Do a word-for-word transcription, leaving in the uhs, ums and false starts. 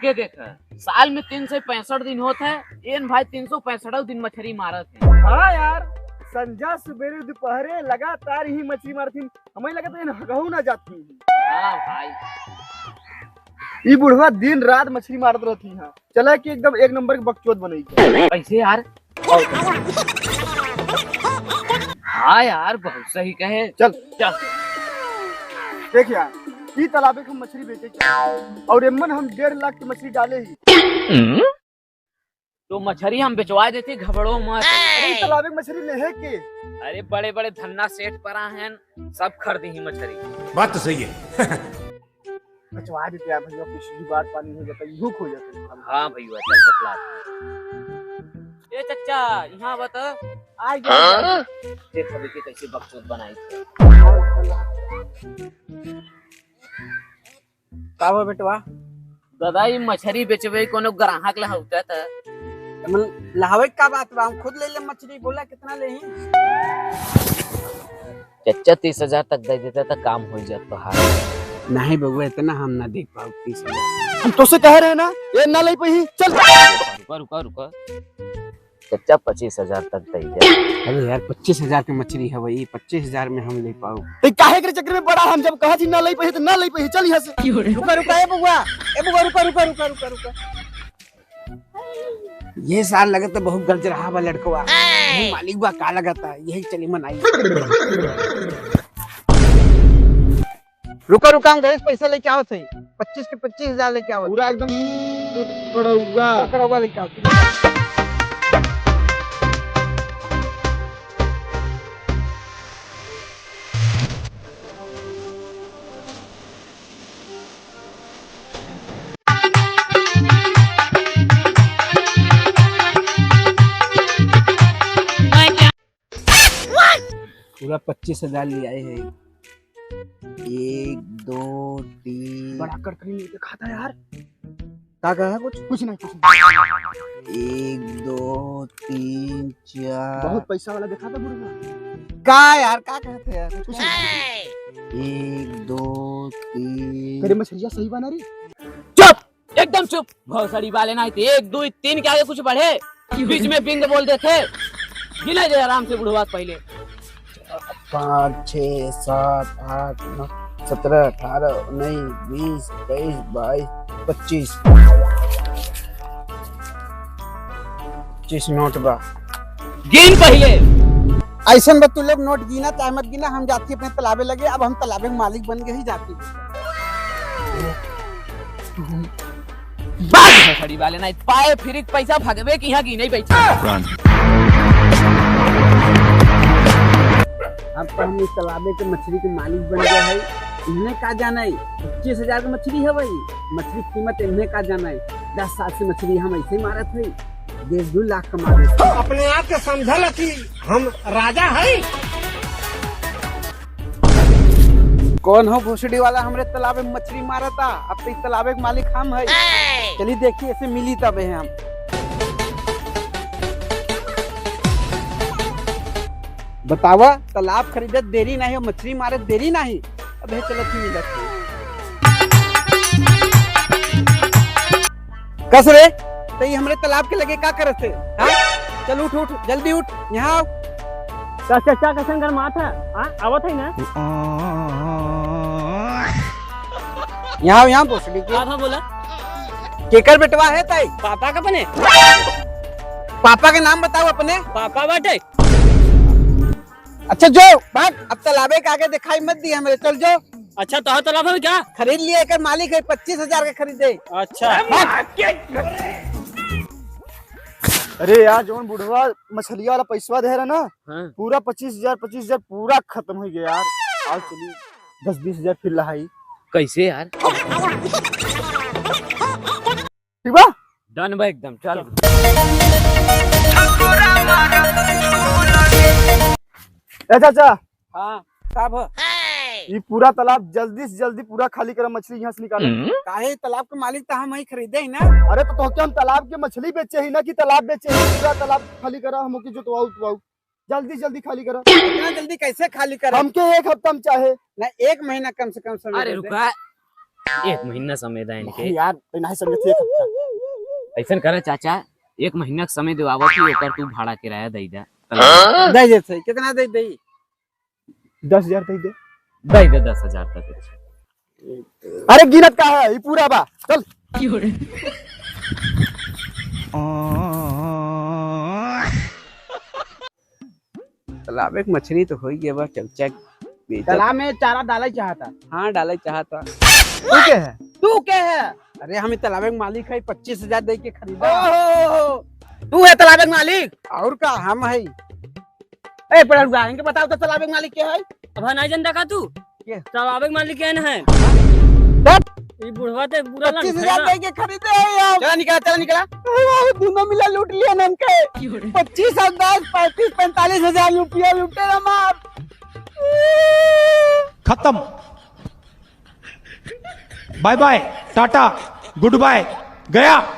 ये देख, साल में तीन सौ पैंसठ दिन होत है, एन भाई तीन सौ पैंसठ दिन मछरी मारत है। हाँ यार, संझा सुबेरे दोपहरे लगातार ही मछरी मारत ही। हमें लगत है एन हगहू ना जाती। हाँ भाई। ई बुढ़वा दिन रात मछरी मारत रहती है। चला कि एकदम एक नंबर के बकचोद बनई। कैसे यार? हाँ यार, बहुत सही कहे। चल। चल। देख यार, ई तालाबे के हम मछरी बेचे के और एमन हम डेढ़ लाख की मछरी डाले ही। तो मछरी हम बेचवा देती, घबड़ो मत। अरे, ई तालाबे के मछरी लेहे के? अरे, बड़े बड़े धन्ना सेठ परा हैं, सब खरीदी ही मछरी। बात तो सही है। बचवा देते यार भैया, पिछली बार पानी हो जाता, इहू खो जाता। हाँ भैया, चल बतला। ए चच्चा, यहाँ बता। आ गया। हाँ? देख अभी के कैसे बकचोद बनाई थे। का हो बेटवा? दादा, ई मछरी बेचबे, कोनो ग्राहक लहौता त? मन लहावे का बात बा, हम खुद ले ले मछरी, बोला कितना लेही? चच्चा, तीस हजार तक दे देता त काम हो जात तोहार। नहीं बबुआ, इतना हम ना दे पाऊ, तीस हजार। हम तोसे कह रहे ना, ये ना ले पाई, चल। रुका, रुका, रुका। चच्चा, पच्चीस हजार तक दे दे। अरे यार, पच्चीस हजार के मछरी है भाई, पच्चीस हजार में हम ले पाऊ? ते काहे के चक्कर में पड़ा, हम जब कहा थी ना ले पाई तो ना ले पाई, चल यहाँ से। रुका, रुका, ए बबुआ, ए बबुआ, रुका, रुका, रुका, रुका, रुका। ये सार लगत है बहुत गरज रहा बा लड़कवा। ये मालिक बा का लगत है, यही चली मन आई। रुका, रुका, हम गणेश पैसा लेके आवत है, पच्चीस के पच्चीस हजार लेके आवत। पूरा एकदम कड़ौआ। कड़ौआ लेके आवत। पूरा पच्चीस हजार ले आए हैं। एक, दो, तीन। बड़ा कड़कड़ी नहीं दिखाता यार। का कहा कुछ? कुछ नहीं, कुछ नहीं। एक, दो, तीन, चार। बहुत पैसा वाला दिखाता बुढ़वा। का यार, का कहते हैं यार? कुछ नहीं। एक, दो, तीन। तेरे मछरिया सही बना रही? चुप! एकदम चुप। भोसड़ी वाले ना, एक, दो, तीन के आगे कुछ बढ़े, बीच में बिंग बोल देते। गिना दे आराम से बुढ़वा पहले। पाँच, छः, सात, आठ, नौ, सत्रह, अठारह, उन्नीस, बीस, इक्कीस, बाईस, पच्चीस। पच्चीस नोट बा। गिन पहले। ऐसन बा, तू लोग नोट गिना चाहे मत गिना, हम जाती अपने तालाबे लगे। अब हम तालाबे के मालिक बन गए ही जाती। बात भोसड़ी वाले ना, पाए फिर एक पैसा भगवे कि यहाँ गिने बैठा। अब तो हम इस तालाबे के मछली के मालिक बन गए है। इन्हें का जाना है, पच्चीस हजार की मछली है भाई, मछली की कीमत इन्हें का जाना है। दस साल से मछली हम ऐसे ही मारत है, डेढ़ दो लाख कमा रहे हैं। अपने आप के समझल कि हम राजा है। कौन हो भोसड़ी वाला, हमरे तालाब में मछली मारता? अब तो इस तालाब के मालिक हम है। चली देखी, ऐसे मिली तबे हम। बतावा, तालाब खरीदत देरी नाही और मछली मारत देरी नाही। अबे चलत ही मिलत ही। कस रे, तई हमरे तालाब के लगे का करत है? हाँ? चल उठ, उठ, जल्दी उठ, यहाँ आओ। का चच्चा कसन गरमात है? हाँ, आवत है ना? यहाँ आओ, यहाँ भोसड़ी के। का था बोला? केकर बेटवा है तई? पापा का अपने। पापा के नाम बताओ अपने। पापा बाटे। अच्छा जो, भाग, अब तालाबे के आगे दिखाई मत दिए हमरे, चल जो। अच्छा, तोहर तालाब है क्या? खरीद लिया, एकर मालिक है, पच्चीस हजार के खरीदे। अच्छा। भाग। अरे यार, जौन बुढ़वा मछलिया वाला पैसवा दे रहा ना, हाँ। पूरा पच्चीस हजार, पच्चीस हजार पूरा खत्म हो गया यार। आओ चली, दस बीस हजार फिर लहाई। कैसे यार? ठीक बा? Done बा एकदम, चल। ए चाचा। हाँ, का भा? ई पूरा तालाब जल्दी से जल्दी पूरा खाली करा, मछली यहाँ से निकालो। काहे, तालाब के मालिक तो हम ही खरीदे ही ना। अरे तो तोहके हम तालाब के मछली बेचे ही ना कि तालाब बेचे ही? पूरा तालाब खाली करा, हम ओके जोतवाऊ उतवाऊ। जल्दी जल्दी खाली करा। इतना जल्दी कैसे खाली करा? हमके एक हफ्ता में चाहे। ना, एक महीना कम से कम समय अरे दे दे। रुका। एक महीना समय दा इनके। नहीं यार, तो नहीं समझे थे एक हफ्ता। ऐसन करे चाचा, एक महीना के समय देवावत ही, ओकर तू भाड़ा किराया दे दे। हाँ? दे देते, कितना दे दे? दस हजार दे दे। दे दे दस हजार तक। अरे गिनत का है, ये पूरा बा, चल। तालाब एक मछली तो हो ही गया बा, चल चेक बेचत। तालाब में चारा डाले चाहता। हाँ, डाले चाहता। तू के है? तू के है? अरे हम ई तालाब के मालिक है, पच्चीस हजार दे के खरीदा। ओहो, तू है तालाब के मालिक? और का, हम है। ए पड़रुआ, इनके बताओ तो तालाब के मालिक के है? अब नहीं जानता का तू? के? तालाब के मालिक के है? बट ई बुढ़वा ते बुरा लंग पच्चीस हजार है ना? दे के खरीदे है यार। चला निकला, चला निकला। अरे, दोनों मिला लूट लिया ना इनके। पच्चीस हजार, पैंतीस, पैंतालीस हजार रुपया लूटे ना मार। खत्म। Bye bye, tata, good bye, गया।